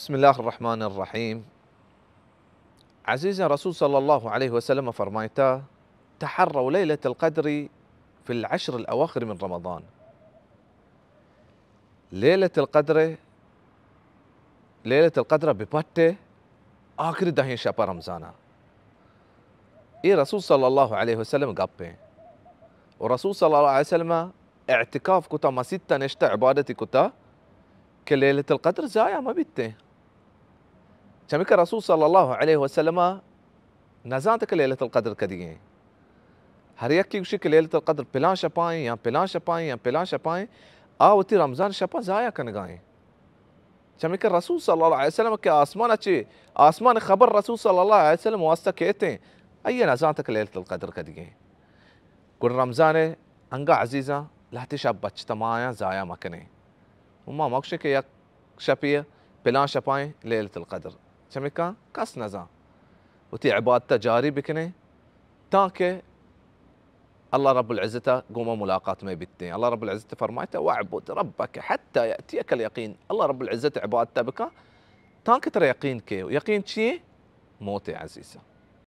بسم الله الرحمن الرحيم. عزيزاں، رسول صلى الله عليه وسلم فرمائتا: تحروا ليلة القدر في العشر الأواخر من رمضان. لیلت القدر، لیلت القدر بپٹے آخری دہیں شپ رمضانا. اے رسول صلی اللہ علیہ وسلم گپ ہیں. و رسول صلی اللہ علیہ وسلم اعتکاف کتا، مسیت تا نشتہ، عبادتی کتا کہ لیلت القدر ضائع مبیتیں. چمیکہ رسول صلی اللہ علیہ وسلم نزانت کہ لیلت القدر کدی ہیں. ہر یکی گوشی کہ لیلت القدر پلان شپائیں یا پلان شپائیں یا پلان شپائیں، آ وتی رمضان شپا ضائع کنگائیں. چمیکہ رسول صلی اللہ علیہ وسلم کہ آسمان چے، آسمان خبر رسول صلی اللہ علیہ وسلم واسطہ کہتے ہیں، آئیے نزانت کہ لیلت القدر کدی ہیں. گڑ رمضان انگا عزیزاں، لہتے شپ بچتا، ما آیاں ضائع مکنیں. و ما مگوشیں کہ یک شپی پلان شپائیں لیلت القدر. چمیکاں کس نزان. وتی عبادت جاری بکنیں تاکہ اللہ رب العزت گوما ملاقات میں بیتیں. اللہ رب العزت فرمائتا: واعبد ربك حتى يأتيك اليقين. اللہ رب العزت عبادت بکا تاکہ ترا یقین کے. یقین چیے؟ موت عزیزاں.